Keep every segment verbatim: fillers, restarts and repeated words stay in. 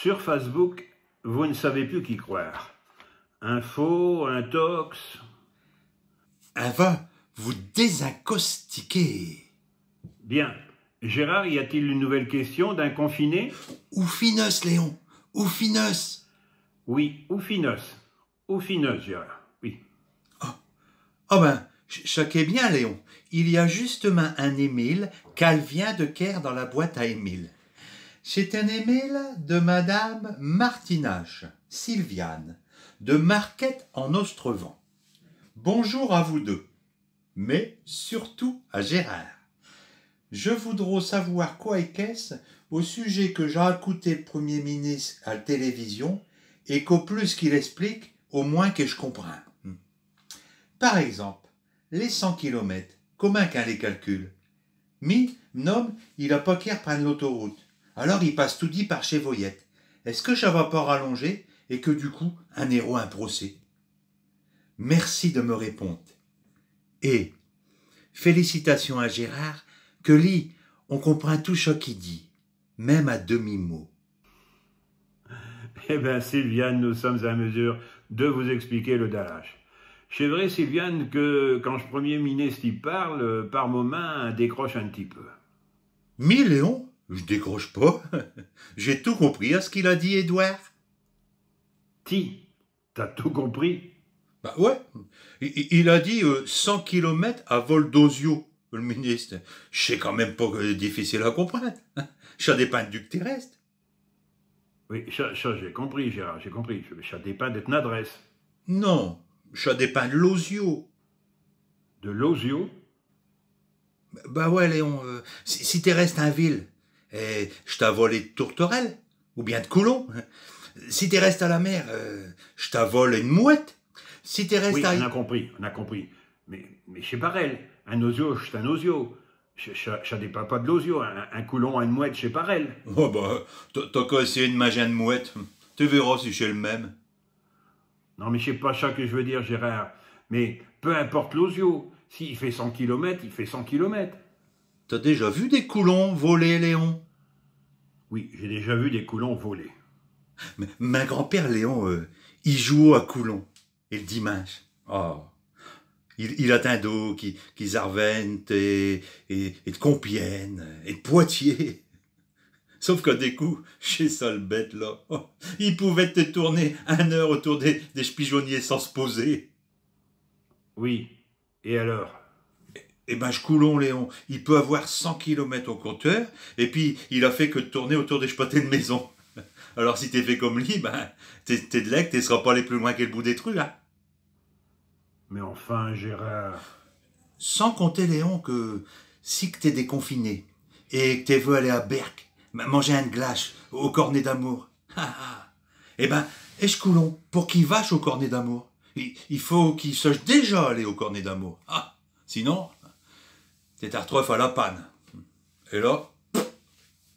Sur Facebook, vous ne savez plus qui croire. Info, intox. Enfin, vous désincostiquez. Bien. Gérard, y a-t-il une nouvelle question d'un confiné ? Ou fineuse, Léon. Ou fineuse. Oui, ou fineuse. Ou fineuse, Gérard. Oui. Oh ben, ch-, cha quét bien, Léon. Il y a justemint un émile qu'al vient de quère dins la boîte à émiles. Ch'est un émile de Madame Martinache, Sylviane, de Marquette en Ostrevent. Bonjour à vous deux, mais surtout à Gérard. Je voudros savoir quoi et qu'est-ce au sujet que j'ai acouté l'Premier ministre à l'télévision et qu'au plus qu'il explique, au moins que j'comprinds. Hmm. Par exemple, les cent kilomètres, commint qu'in les calcule ? Mi, m'n homme, il a pas quère prinde l'autoroute. Alors i passe toudis par chés voyettes. Est-ce que cha va pas rallonger et que du coup, in éro un procès ? Merci de m'répondre. Et félicitations à Gérard, que li, in comprind tout cha qu'i dit, même à demi-mot. Eh ben, Sylviane, nous sommes à mesure de vous expliquer le dalache. Ch'est vrai, Sylviane, que quand ch'Premier ministre i parle, par momints, in décroche un tiot peu. Mi, Léon, j'décroche pas. J'ai tout compris à ch'qu'il a dit, Édouard. Ti, t'as tout compris ? Bah ouais. I, i, il a dit, euh, cent kilomètres à vol d'osiau, l'ministre. Ch'est quand même pas, euh, difficile à comprinde. Cha dépind d'ù qu'te restes. Oui, cha, cha, j'ai compris, Gérard, j'ai compris. Cha dépind de t'n adresse. Non, cha dépind de l'osiau. De l'osiau ? Bah ouais, Léon, euh, si, si te restes in ville, eh, j't'avole eune tourterelle, ou bien eune coulon. Si te restes à la mer, euh, j't'avole eune mouette. Si te restes... Oui, à... In a compris, in a compris. Mais, mais ch'est parel. Un osiau, ch'est un osiau. Cha, cha, cha dépind pas de l'osiau. Un, un coulon, eune mouette, ch'est parel. Oh bah, t'as, t'as qu'à essayer d'minger eune mouette. Te verras si ch'est l'même. Non, mais ch'est pas cha que j'veux dire, Gérard. Mais peu importe l'osiau, s'i fait cent kilomètres, i fait cent kilomètres. T'as déjà vu des coulons voler, Léon ? Oui, j'ai déjà vu des coulons voler. Mais, min grand-père, Léon, euh, i jouot à coulons, et l'diminche. Oh. I, i attindot qu'i, qu'is arvintent et, et, et d'Compiègne, et d'Poitiers. Sauf qu'à des cops, chés sales bêtes-là, i pouvottent tourner eune heure autour des, des ch'pigeonniers sans s'poser. Oui. Et alors ? Eh ben, ch'coulon, Léon, i peut avoir cent kilomètres au compteur, et pis i a fait que d'tourner autour des ch'pâtés d'maisons. Alors, si te fais comme li, ben, te, te d'là qu'te s'ras pas allé pus loin que l'bout des trues, hein. Mais enfin, Gérard. Sans compter, Léon, que si que t'es déconfiné et que te veux aller à Berck, ma-, minger eune glache au Cornet d'Amour, eh ben, ech coulon, pour qu'i vache au Cornet d'Amour, i, i faut qu'i soche déjà allé au Cornet d'Amour. Ah, sinon, te t'artreuves à la panne. Et là,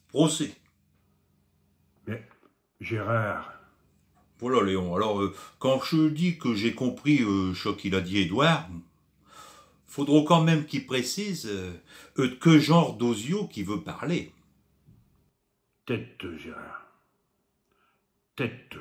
procès. Mais, Gérard. Voilà, Léon. Alors, euh, quand j'dis que j'ai compris, euh, cha qu'il a dit Édouard, faudrot quand même qu'i précise, euh, euh, d'queu genre d'osiau qu'i veut parler. Tais-te, Gérard. Tais-te.